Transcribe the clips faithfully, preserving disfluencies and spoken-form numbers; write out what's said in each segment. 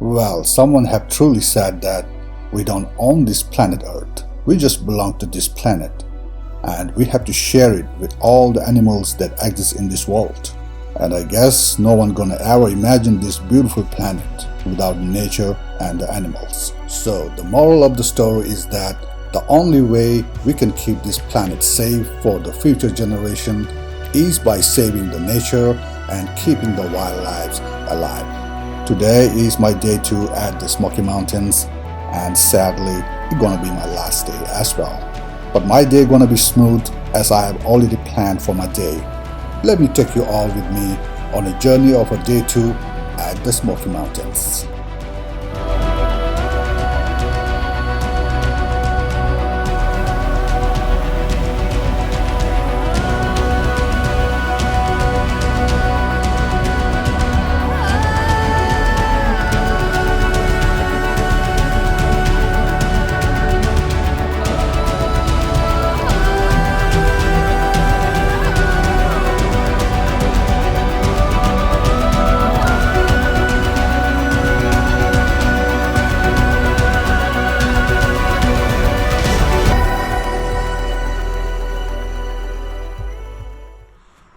Well, someone have truly said that we don't own this planet Earth. We just belong to this planet. And we have to share it with all the animals that exist in this world. And I guess no one gonna ever imagine this beautiful planet without nature and the animals. So the moral of the story is that the only way we can keep this planet safe for the future generation is by saving the nature and keeping the wildlife alive. Today is my day two at the Smoky Mountains, and sadly, it's gonna be my last day as well. But my day gonna be smooth as I have already planned for my day. Let me take you all with me on a journey of a day two at the Smoky Mountains.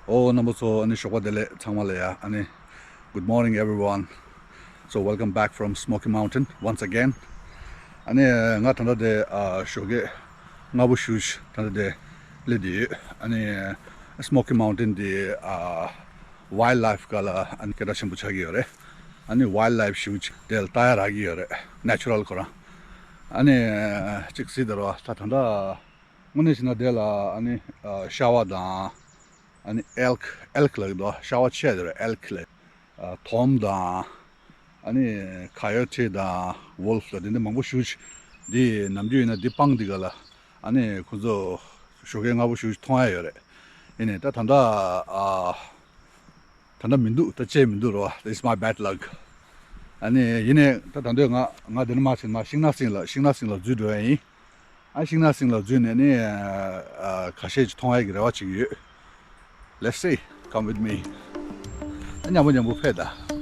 ཨོ་རྣམ་པ་ཚོ། ཨ་ནི་ཞོགས་པ་བདེ་ལེགས་ཚང་མ་ལ་ཡ། ཨ་ནི། Good morning everyone. So welcome back from Smoky Mountain once again. ཨ་ནི་ང་ད་ལྟ་དེ་ཨ་ཞོགས་ཀས་སྔ་པོ་ཞེ་པོ་ཅིག་ད་ལྟ་དེ་སླེབས་བསྡད་ཡོད། ཨ་ནི་Smoky Mountain དེ་ཨ་wildlife སྒང་ལ་ཨ་ནི་སྐད་གྲགས་ཆེན་པོ་ཆགས་ཀྱི་ཡོད་རེད། ཨ་ནི་wildlife ཞེ་པོ་ཅིག་དེ་ལ་ལྟ་ཡ་རག་གི་ཡོད་རེད། Natural ཁོ་རང་། ཨ་ནི་ཅིག་གཟིགས་དང་རོགས། ད་ད་ལྟ་དངོས་གནས་བྱས་ན་དེ་ལ་ཨ་ནི་ཨ་ཤ་བ་དང་། ཨ་ནི་elk, elk ལབ་ཀྱི་འདུག་ཤ་བ་ཆེ་དེ་རེད། elk ལབ། ཨ་དོམ་དང་། ཨ་ནི་coyote དང་wolf དང་དེ་འདྲ་མང་པོ་ཞེ་པོ་ཅིག་འདི་ནམ་རྒྱུན་ཡིན་ན་འདི་སྤང་འདི་ག་ལ་ཨ་ནི་ཁོ་ཚོ་ཞོགས་ཀས་སྔ་པོ་ཞེ་པོ་ཅིག་མཐོང་ཡ་ཡོད་རེད། ཡིན་ནའི་ད་ད་ལྟ་ཨ་ད་ལྟ་མི་འདུག་ད་བཅད་མི་འདུག་རོ། It's my bad luck. ཨ་ནི་ཡིན་ནའི་ད་ད་འདོད་ང་ང་འདི་ནས་མར་ཕྱིན་མར་ཤིང་ནགས་སེང་ལ་ཤིང་ནགས་སེང་ལ་འཛུལ་འགྲོ་ཡ་ཡིན། ཨ་ཤིང་ནགས་སེང་ལ་འཛུལ་ནས་ནི་ཨ་ཁ་ཤས་ཅིག་མཐོང་ཡ་གི་རེ་བ་ཅིག་ཡོད། Let's see. Come with me. ཨ་མཉམ་པོ་མཉམ་པོ་ཕེབས་དང་།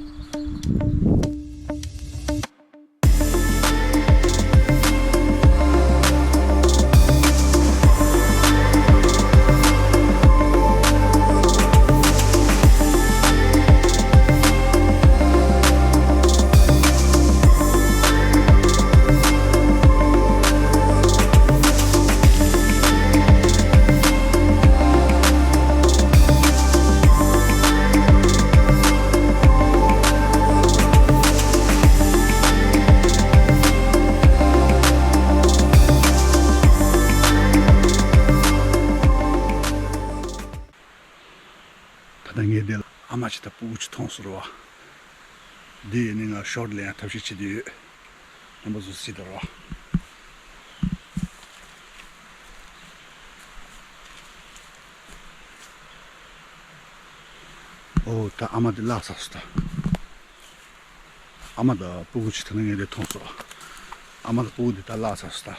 ད་ལྟ་ངས་འདི་ལ་ཨ་མ་ཅིག་དང་སྤུ་གུ་ཅིག་མཐོང་སོང་རོ། འདི་ཡིན་ནི་ང་short ལེན་ཡ་ཐབས་ཤེས་བྱེད་དུ་ཡོད། རྣམ་པ་ཚོ་གཟིགས་དང་རོ། ཨོ་ད་ཨ་མ་འདི་བརླག་ཚར་སོང་ད། ཨ་མ་དང་སྤུ་གུ་ཅིག་ད་ནི་ངས་དེ་མཐོང་སོང་། ཨ་མ་དང་སྤུ་གུ་འདི་ད་བརླག་ཚར་སོང་ད།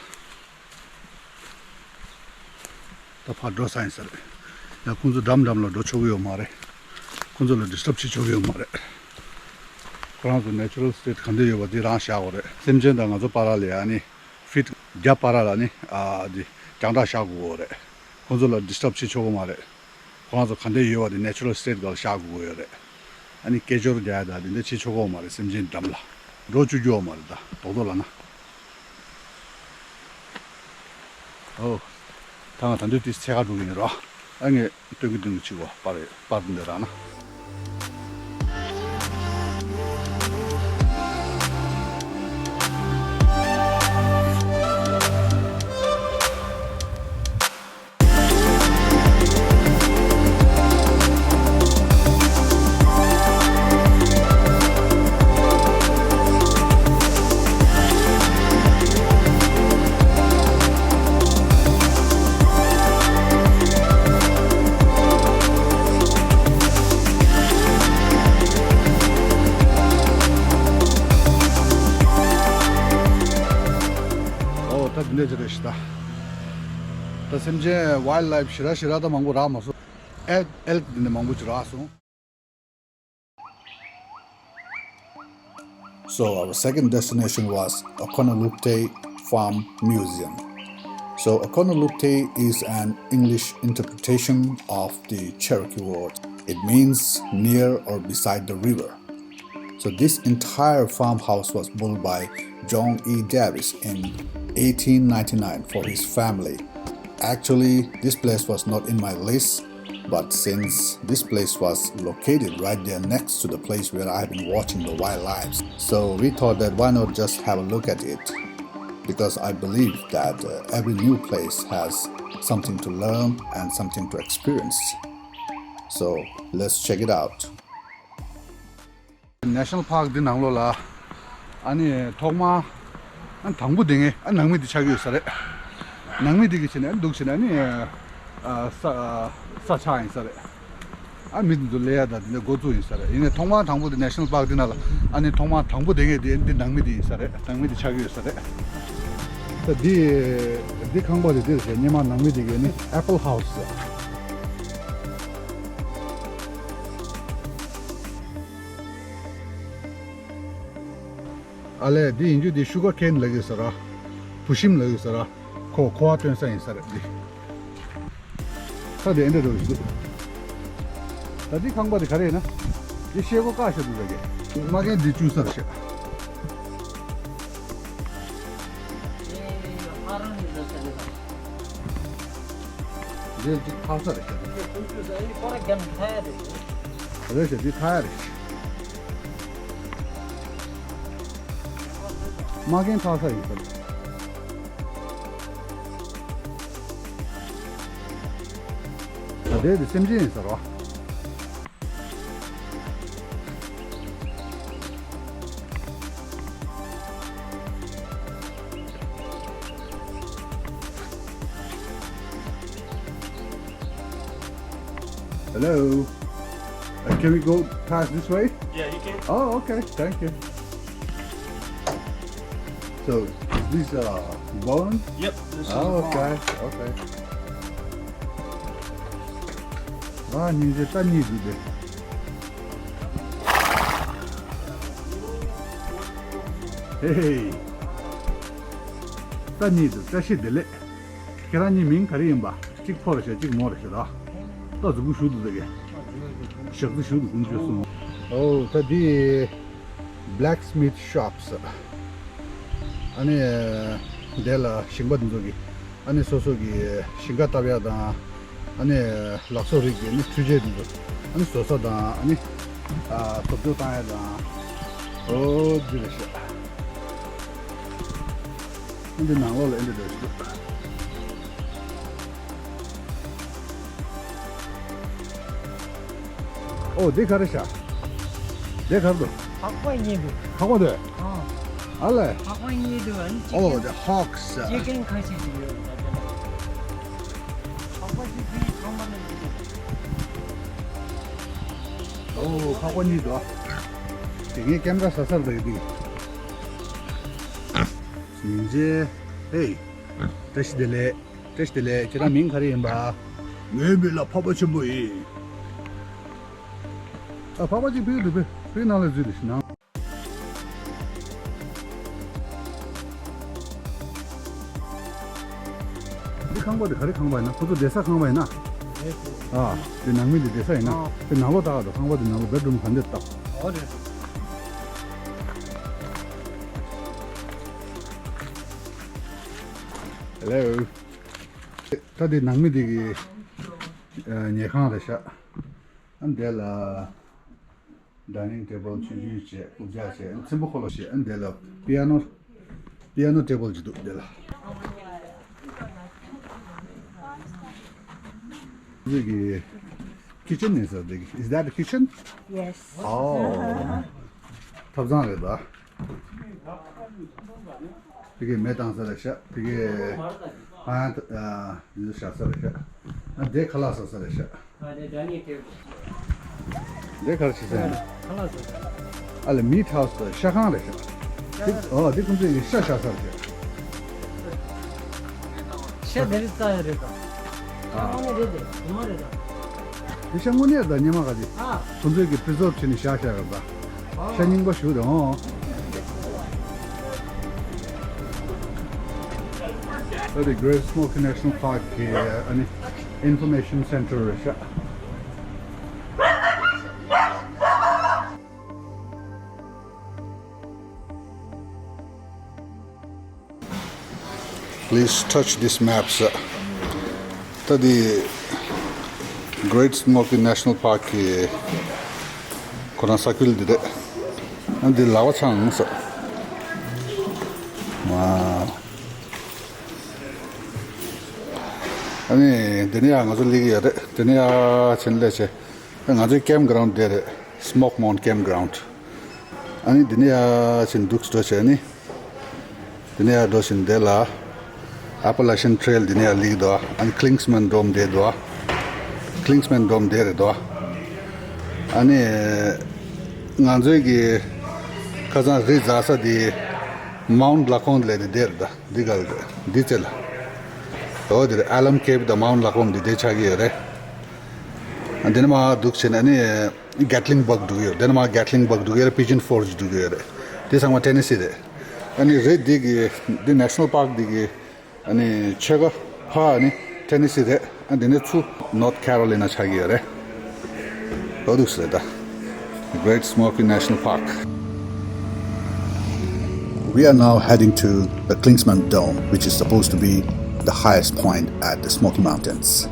ད་ཕར་འགྲོ་ས་ཡིན་ས་རེད། ཡང་ཁོང་ཚོ་འགྲམ་འགྲམ་ལ་འགྲོ་ཆོག་གི་ཡོད་མ་རེད། ཁོང་ཚོ་ལ་disturb བྱེད་ཆོག་གི་ཡོད་མ་རེད། ཁོ་རང་ཚོ་natural state ག་འདྲ་ཡོད་པ་འདི་རང་བཞག་དགོས་རེད། སེམས་ཅན་དང་ང་ཚོ་བར་ལ་ཡ་ནི་feet བརྒྱ་བར་ལ་ནི་ཨ་འདི་རྒྱང་གྲགས་བཞག་དགོས་ཀྱི་ཡོད་རེད། ཁོང་ཚོ་ལ་disturb བྱེད་ཆོག་གི་མ་རེད། ཁོ་རང་ཚོ་ག་འདྲ་ཡོད་པ་དེ་natural state སྒང་ལ་བཞག་དགོས་ཀྱི་ཡོད་རེད། ཨ་ནི་སྐད་ཅོར་རྒྱག་ཡ་དང་དེ་འདྲ་བྱེད་ཆོག་གི་མ་རེད། སེམས་ཅན་འགྲམ་ལ་འགྲོ་བཅུག་རྒྱུ་ཡོད་མ་རེད། ད་རྡོག་རྡོག་ལབ་ན། ཨོ། ད་ང་ད་འདོད་དེ་འཚོལ་ག་འགྲོ་གི་ཡིན་རོ། ཨ་ངས་སྟོན་གི་སྟོན་གི་བྱེད་དགོས། པར་པར་འདི་རག་ན། ཨོ་ད་འདི་འདྲ་ཅིག་རེད་ཤག་ད། ད་སེམས་ཅན་wildlife ཞེ་དྲག་ཞེ་དྲག་ད་མང་པོ་རག་མ་སོང་། elk elk འདི་འདྲ་མང་པོ་ཅིག་རག་སོང་། So our second destination was Okonolupte Farm Museum. So Okonolupte is an English interpretation of the Cherokee word. It means near or beside the river. So this entire farmhouse was built by John E. Davis in eighteen ninety-nine for his family. Actually, this place was not in my list, but since this place was located right there next to the place where I've been watching the wildlife, so we thought that why not just have a look at it? Because I believe that uh, every new place has something to learn and something to experience. So let's check it out. National Park འདི་ནང་ལོགས་ལ་ཨ་ནི་ཐོག་མ་ཨ་དང་པོ་དེ་ངས་ཨ་ནང་མི་འདི་ཆགས་ཀྱི་ཡོད་ས་རེད། ནང་མི་འདི་གི་ཕྱི་ནས་ཨ་འདུག་ཕྱི་ནས་ཨ་ནི་ཨ་ས་ས་ཆགས་ཡིན་ས་རེད། ཨ་མི་འདི་ཚོ་ལས་ཡ་དང་འདི་འདྲ་འགོ་བཙུགས་ཡིན་ས་རེད། ཡིན་ནའི་ཐོག་མ་དང་པོ་དེ་National Park འདི་ནང་ལ་ཨ་ནི་ཐོག་མ་དང་པོ་དེ་ངས་འདི་འདི་ནང་མི་འདི་ཡིན་ས་རེད། ནང་མི་འདི་ཆགས་ཀྱི་ཡོད་ས་རེད། ད་འདི་འདི་ཁང་པ་དེ་འདིར་བྱས་སྔོན་མ་ནང་མི་འདི་གི་ཨ་ནི་Apple House ཟེར། ཨ་ལས་འདི་ཡིན་རྒྱུ་འདི་sugar cane ལབ་ཀྱི་ཡོད་ས་རེད། བུ་ཤིང་ལབ་ཀྱི་ཡོད་ས་རེད། ཁོ་ཁོ་བ་བཏོན་ས་ཡིན་ས་རེད་འདི། ས་དེ་ཨེ་འདྲ་འགྲོ་གི་འདུག་ད་འདི་ཁང་པ་དེ་ག་རེ་ཡིན་ན། འདི་ཤེལ་སྒོ་བཀག་བཞག་འདུག་ད་གི་མ་རྒན་འདི་བཅུག་ས་རེད་ཤག་འདི་འདི་ཐག་ས་རེད་ཤག་རེད་ཤག་འདི་ཐག་ཡ་རེད། མ་རྒན་ཐག་ས་ཡིན་ས་རེད། ད་དེ་དེ་སེམས་ཅན་ཡིན་ས་རེད། Hello. Uh, can we go past this way? Yeah, you can. Oh, okay. Thank you. So, is this uh, bone? Yep, this is Oh, bone. Okay, okay. ཨ་ནི་ཇེ་ཏ་ནི་དུ་དེ། ཧེ་ཧེ། ཏ་ནི་དུ་བཀྲ་ཤིས་བདེ་ལེགས། ཁྱེད་རང་གཉིས་མིང་ག་རེ་ཡིན་པ། གཅིག་ཕོ་རེད་ཤག་གཅིག་མོ་རེད་ཤག་ད། ད་གཟུགས་པོ་ཞུ་འདུག་ད་གི་ཞག་ཏུ་ཞུ་འདུག་ཀུན་སྤྱོད་གསུམ། ཨོ་ད་འདི་blacksmith shops། ཨ་ནི་དེ་ལ་ཞིང་པ་འདི་ཚོ་གི་ཨ་ནི་སོ་སོ་གི་ཞིང་ཁ་བཏབ་ཡ་དང་། ཨ་ནི་ལག་བཟོ་རིགས་ཀྱི་ནི་འཕྲུལ་ཆས་འདི་ཚོ་ཨ་ནི་བཟོ་ས་དང་ཨ་ནི་ཨ་བཟོ་བཅོས་བཏང་ཡ་དང་། ཨོ་འདི་རེད་ཤག་འདི་ནང་ལོགས་ལ་ཨེ་འདྲ་འདྲ་ཞིག་འདུག་ཨོ་འདི་ག་རེ་ཤག་འདི་ག་རེ་འདུག་ཕག་པ་གཉིས་འདུག་ཕག་པ་འདུག་ཨ། ཨ་ལས། ཕག་པ་གཉིས་འདུག་ཨ་ནི་ཨོ་ཅི་འདི་ཧོག་སི། ཅི་ཀན་ཁ་ཤས་ཤིག་ཡོད་ད་དེ་ལ། ཕག་པ་ཅིག་གིས་ཁང་པ་ནང་འདུག་ཨོ་ཕག་པ་གཉིས་འདུག་དེ་ངས་ཀེམ་ར་ས་སར་འདུག་འདུག་ཡིན་རྗེས། ཧེ། བཀྲ་ཤིས་བདེ་ལེགས། བཀྲ་ཤིས་བདེ་ལེགས། ཁྱེད་རང་མིང་ག་རེ་ཡིན་པ། ངའི་མིང་ལ་འཕགས་པ་ཆེན་པོ་ཡིན། ཨ་འཕགས་པ་ཅིག་ཕུལ་འདུག་ཕུལ་ཕུལ་ནང་ལ་འཛུལ་འདུག་ཞིག་ནང་། འདི་ཁང་པ་འདི་ག་རེ་ཁང་པ་ཡིན་ན། ཁོ་ཚོ་བསྡད་ས་ཁང་པ་ཡིན་ན། རེད་རེད། ཨ་འདི་ནང་མི་འདི་བསྡད་ས་ཡིན་ན། ཨ། དེ་ནང་ལོགས་ལྟ་ག་འདུག་ཁང་པ་འདི་ནང་ལོགས་བེད་རུམ་ག་འདྲ་བཏབ། ཨོ་རེད་རེད། Hello། ད་འདི་ནང་མི་འདི་གི་ཉལ་ཁང་རེད་ཤག་ཨ་འདི་ལ་dining table ཆུང་ཆུང་བྱས་རྐུབ་བཀྱག་བྱས་ཚེམ་བུ་འཁོར་ལོ་བྱས། ཨ་འདི་ལ་piano piano table ཅིག་འདུག་འདི་ལ། འདི་གི་kitchen ཡིན་ས་འདི་གི Is that the kitchen? Yes. Oh. ཐབ་ཚང་རེད་ད། དེ་གའི་མེ་བཏང་ས་རེད་ཤག་དེ་གའི་ཨ་ཡང་ཨ་ཡུལ་བཞག་ས་རེད་ཤག་ཨ་དེ་ཁ་ལག་ཟ་ས་རེད་ཤག་ཨ་དེ་dining table། དེ་ག་རེ་བྱེད་ས་ཡིན། ཁ་ལག་ཟ་ས་རེད། ཨ་ལ་meat house ཤ་ཁང་རེད་ཤག་དེ་ཨོ་དེ་ཀུན་ཚོད་ཀྱི་ཤ་བཞག་ས་རེད་ཤག་ཤ་དེ་རིགས་རྩ་ཡ་རེད་ད། ཨ་དངོས་གནས་རེད་དེ་ངོ་མ་རེད་ད། དེ་ཤ་དངོས་གནས་ད་སྙན་མ་ག་དེ། ཨ་ཁོང་ཚོས་ཀྱི་preserve བྱས་ནས་བཞག་བཞག་རེད་ད། ཤ་རྙིང་པ་ཞིག་རེད་ཨོ། ད་དེ་Great Smoky National Park གི་ཨ་ནི་Information Center རེད་ཤག Please touch these maps. ད་དེ་Great Smoky National Park གི་ཁོ་རང་ས་ཁུལ་འདི་རེད། ཨ་འདི་ལག་པ་འཆང་ས། ཨ་ཨ་ནི་འདི་ནས་ཡང་ང་ཚོ་སླེབས་ཀྱི་ཡོད་རེད། འདི་ནས་ཡང་ཕྱིན་སླེབས་བྱས། ང་ཚོའི་camp ground འདི་རེད། Smoke Mountain Campground. ཨ་ནི་འདི་ནས་ཡར་ཕྱིན་འདུག་འགྲོ་བྱས་ནི། འདི་ནས་ཡར་འགྲོ་བཞིན་བསྡད་ལ། Appalachian Trail འདི་ནས་ཡར་སླེབས་འདུག་ཨ་ནི་Klingsman Dome འདི་འདུག Klingsman Dome འདི་རེད་འདུག་ཨ་ནི་ང་ཚོའི་གི་ཁ་སང་རི་འཛེགས་ས་འདི་Mount Lacombe ལབ་ནི་འདི་རེད་ད། འདི་ག་རེད། འདི་རྩེ་ལ། འོ་འདིར་Alum Cave དང་Mount Lacombe འདི་འདི་ཆགས་ཀྱི་ཡོད་རེད། འདི་ནས་མར་འདུག་བྱས་ནས་ནི་Gatlinburg འགྲོ་གི་ཡོད། འདི་ནས་མར་Gatlinburg འགྲོ་གི་ཡོད་རེད། Pigeon Forge འགྲོ་གི་ཡོད་རེད། འདི་ཚང་མ་Tennessee རེད། ཨ་ནི་རི་འདི་གི་འདི་National Park འདི་གི་ཨ་ནི་ཕྱེད་ཀ་ཕར་ཨ་ནི་Tennessee རེད། ཨ་འདི་ནས་ཚུར་North Carolina ཆགས་ཀྱི་ཡོད་རེད། འོ་འདུག་སེ་རེད་ད། Great Smoky National Park. We are now heading to the Klingsman Dome, which is supposed to be the highest point at the Smoky Mountains.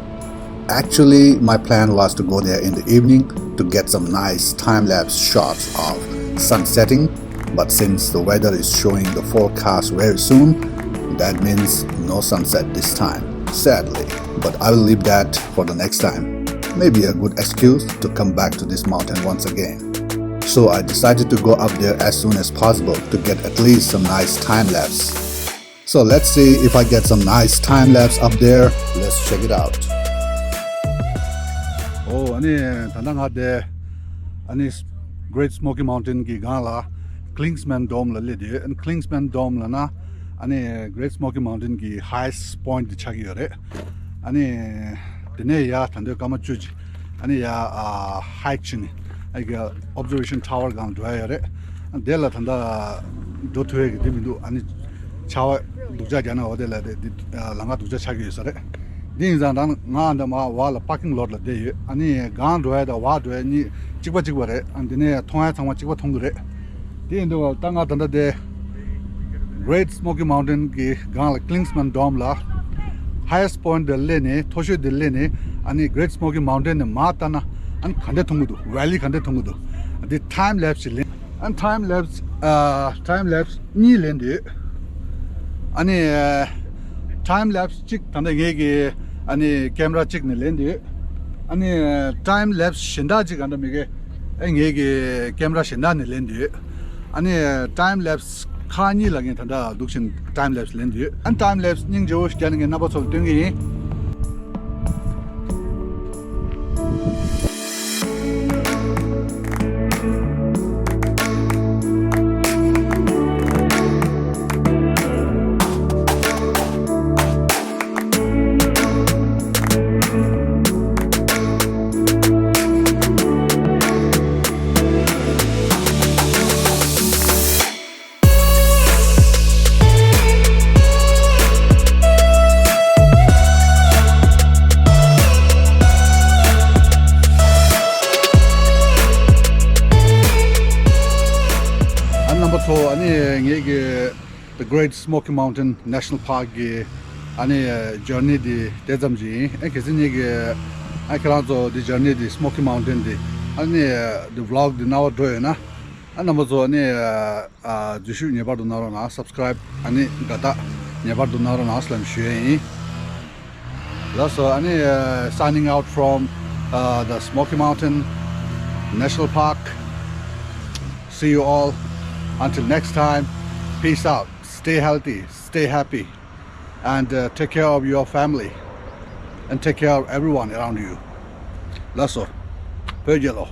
Actually, my plan was to go there in the evening to get some nice time-lapse shots of sun setting, but since the weather is showing the forecast very soon, that means no sunset this time, sadly. But I will leave that for the next time. Maybe a good excuse to come back to this mountain once again. So I decided to go up there as soon as possible to get at least some nice time lapse. So let's see if I get some nice time lapse up there. Let's check it out. ཨོ་ཨ་ནི་ད་ལྟ་ང་དེ་ཨ་ནི་Great Smoky Mountain གི་སྒང་ལ་Klingsman Dome ལ་སླེབས་དུས། ཨ་ནི་Klingsman Dome ལབ་ན་ཨ་ནི་Great Smoky Mountain གི་highest point དེ་ཆགས་ཀྱི་ཡོད་རེད། ཨ་ནི་དེ་ནས་ཡར་ད་འདོད་སྐར་མ་བཅུ་ཅིག་ཨ་ནི་ཡར་ཨ་hike བྱས་ནས་ཨ་གི་observation tower སྒང་འགྲོ་ཡ་ཡོད་རེད། ཨ་དེ་ལ་ད་ལྟ་འགྲོ་ཐུབ་ཡ་གི་དེ་མི་འདུག་ཨ་ནི་ཆར་པ་སྡུག་ཅག་རྒྱག་ན་འོ་དེ་ལ་དེ་དེ་ལམ་ཁ་སྡུག་ཅག་ཆགས་ཀྱི་ཡོད་ས་རེད། དེ་ཡིན་ཙང་ད་ང་འདི་མར་བར་ལ་parking lot ལ་བསྡད་ཡོད། ཨ་ནི་སྒང་འགྲོ་ཡ་དང་བར་འགྲོ་ཡ་གཉིས་གཅིག་པ་གཅིག་པ་རེད། ཨ་འདི་ནས་མཐོང་ཡ་ཚང་མ་གཅིག་པ་མཐོང་གི་རེད། དེ་ཡིན་དུས་ད་ང་ད་ལྟ་དེ་Great Smoky Mountain གི་སྒང་ལ་Klingsman Dome ལ་highest point དེ་སླེབས་ནས། མཐོ་ཤོས་དེ་སླེབས་ནས། ཨ་ནི་Great Smoky Mountain ནས་མར་ལྟ་ན་ཨ་ནི་ག་འདྲ་མཐོང་གི་འདུག valley ག་འདྲ་མཐོང་གི་འདུག་འདི་time lapse ཞིག་ལེན། ཨ་ནི་time lapse ཨ་time lapse གཉིས་ལེན་དུས། ཨ་ནི་time lapse གཅིག་ད་ལྟ་ངེད་ཀྱི་ཨ་ནི་camera གཅིག་ནས་ལེན་དུས། ཨ་ནི་time lapse གཞན་དག་ཅིག་ག་འདྲ་མི་དགེ་ཨེ་ངེད་ཀྱི་camera གཞན་དག་ནས་ལེན་དུས། ཨ་ནི་time lapse ཁག་གཉིས་ལ་ངས་ད་ལྟ་འདུག་བཞིན་time lapse ལེན་དུས། ཨ་time lapse སྙིང་རྗེ་བོ་ཞིག་བརྒྱབ་ནས་ངས་རྣམ་པ་ཚོ་ལ་སྟོན་གྱི་ཡིན། ཨ་རྣམ་པ་ཚོ། ཨ་ནི་ངེད་ཀྱི་The Great Smoky Mountain National Park གི་ཨ་ནི་journey འདི་དེ་ཙམ་ཞིག་ཡིན། ཨ་གལ་སྲིད་ངེད་ཀྱི་ཨ་ཁྱེད་རང་ཚོ་འདི་journey འདི་Smoky Mountain འདི་ཨ་ནི་the vlog འདི་རྣ་བར་འགྲོ་ཡོད་ན། ཨ་རྣམ་པ་ཚོ་ནི་ཨ་འཛུལ་ཞུགས་ངེས་པར་དུ་གནང་རོགས་གནང་། Subscribe ཨ་ནི་དགའ་རྟགས་ངེས་པར་དུ་གནང་རོགས་གནང་ཟེར་ལབ་ཞུ་ཡས་ཡིན། ལགས་སོ། ཨ་ནི་ཨ་signing out from uh, the Smoky Mountain National Park. See you all. Until next time, peace out. Stay healthy, stay happy, and uh, take care of your family, and take care of everyone around you. ལགས་སོ། བོད་རྒྱལ་ལོ།